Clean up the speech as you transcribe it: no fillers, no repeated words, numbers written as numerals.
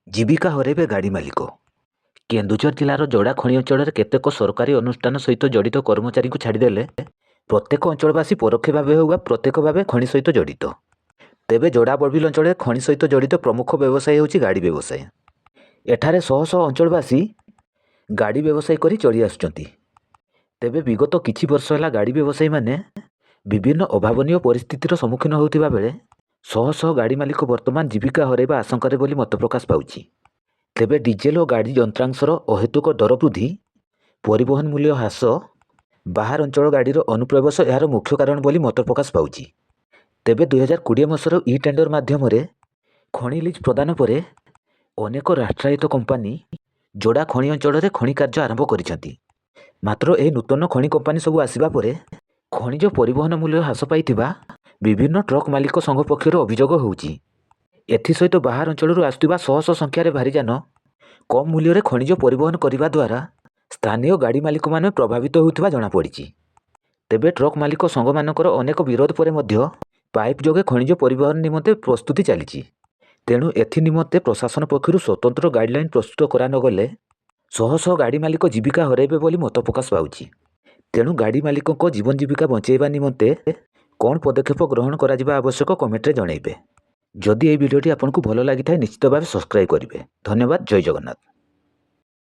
ଜୀବିକା ହରାଇବେ ଗାଡ଼ି ମାଲିକ। କେନ୍ଦୁଝର ଜିଲ୍ଲାର ଯୋଡ଼ା ଖଣି ଅଞ୍ଚଳରେ କେତେକ ସରକାରୀ ଅନୁଷ୍ଠାନ ସହିତ ଜଡ଼ିତ କର୍ମଚାରୀଙ୍କୁ ଛାଡ଼ିଦେଲେ ପ୍ରତ୍ୟେକ ଅଞ୍ଚଳବାସୀ ପରୋକ୍ଷ ଭାବେ ହେଉ ବା ପ୍ରତ୍ୟକ୍ଷ ଭାବେ ଖଣି ସହିତ ଜଡ଼ିତ। ତେବେ ଯୋଡ଼ା ବଡ଼ବିଲ ଅଞ୍ଚଳରେ ଖଣି ସହିତ ଜଡ଼ିତ ପ୍ରମୁଖ ବ୍ୟବସାୟ ହେଉଛି ଗାଡ଼ି ବ୍ୟବସାୟ। ଏଠାରେ ଶହ ଶହ ଅଞ୍ଚଳବାସୀ ଗାଡ଼ି ବ୍ୟବସାୟ କରି ଚଳି ଆସୁଛନ୍ତି। ତେବେ ବିଗତ କିଛି ବର୍ଷ ହେଲା ଗାଡ଼ି ବ୍ୟବସାୟୀମାନେ ବିଭିନ୍ନ ଅଭାବନୀୟ ପରିସ୍ଥିତିର ସମ୍ମୁଖୀନ ହେଉଥିବା ବେଳେ ଶହ ଶହ ଗାଡ଼ି ମାଲିକ ବର୍ତ୍ତମାନ ଜୀବିକା ହରାଇବା ଆଶଙ୍କାରେ ବୋଲି ମତ ପ୍ରକାଶ ପାଉଛି। ତେବେ ଡିଜେଲ ଓ ଗାଡ଼ି ଯନ୍ତ୍ରାଂଶର ଅହେତୁକ ଦର ବୃଦ୍ଧି, ପରିବହନ ମୂଲ୍ୟ ହ୍ରାସ, ବାହାର ଅଞ୍ଚଳ ଗାଡ଼ିର ଅନୁପ୍ରବେଶ ଏହାର ମୁଖ୍ୟ କାରଣ ବୋଲି ମତ ପ୍ରକାଶ ପାଉଛି। ତେବେ 2020 ମସିହାର ଇ ଟେଣ୍ଡର ମାଧ୍ୟମରେ ଖଣି ଲିଜ୍ ପ୍ରଦାନ ପରେ ଅନେକ ରାଷ୍ଟ୍ରାୟତ୍ତ କମ୍ପାନୀ ଯୋଡ଼ା ଖଣି ଅଞ୍ଚଳରେ ଖଣି କାର୍ଯ୍ୟ ଆରମ୍ଭ କରିଛନ୍ତି। ମାତ୍ର ଏହି ନୂତନ ଖଣି କମ୍ପାନୀ ସବୁ ଆସିବା ପରେ ଖଣିଜ ପରିବହନ ମୂଲ୍ୟ ହ୍ରାସ ପାଇଥିବା ବିଭିନ୍ନ ଟ୍ରକ୍ ମାଲିକ ସଂଘ ପକ୍ଷରୁ ଅଭିଯୋଗ ହେଉଛି। ଏଥିସହିତ ବାହାର ଅଞ୍ଚଳରୁ ଆସୁଥିବା ଶହ ଶହ ସଂଖ୍ୟାରେ ଭାରିଯାନ କମ୍ ମୂଲ୍ୟରେ ଖଣିଜ ପରିବହନ କରିବା ଦ୍ୱାରା ସ୍ଥାନୀୟ ଗାଡ଼ି ମାଲିକମାନେ ପ୍ରଭାବିତ ହେଉଥିବା ଜଣାପଡ଼ିଛି। ତେବେ ଟ୍ରକ୍ ମାଲିକ ସଂଘମାନଙ୍କର ଅନେକ ବିରୋଧ ପରେ ମଧ୍ୟ ପାଇପ୍ ଯୋଗେ ଖଣିଜ ପରିବହନ ନିମନ୍ତେ ପ୍ରସ୍ତୁତି ଚାଲିଛି। ତେଣୁ ଏଥି ନିମନ୍ତେ ପ୍ରଶାସନ ପକ୍ଷରୁ ସ୍ୱତନ୍ତ୍ର ଗାଇଡ଼ଲାଇନ୍ ପ୍ରସ୍ତୁତ କରାନଗଲେ ଶହ ଶହ ଗାଡ଼ି ମାଲିକ ଜୀବିକା ହରାଇବେ ବୋଲି ମତ ପ୍ରକାଶ ପାଉଛି। ତେଣୁ ଗାଡ଼ି ମାଲିକଙ୍କ ଜୀବନ ଜୀବିକା ବଞ୍ଚାଇବା ନିମନ୍ତେ କ'ଣ ପଦକ୍ଷେପ ଗ୍ରହଣ କରାଯିବା ଆବଶ୍ୟକ, କମେଣ୍ଟରେ ଜଣାଇବେ। ଯଦି ଏହି ଭିଡ଼ିଓଟି ଆପଣଙ୍କୁ ଭଲ ଲାଗିଥାଏ, ନିଶ୍ଚିତ ଭାବେ ସବସ୍କ୍ରାଇବ୍ କରିବେ। ଧନ୍ୟବାଦ। ଜୟ ଜଗନ୍ନାଥ।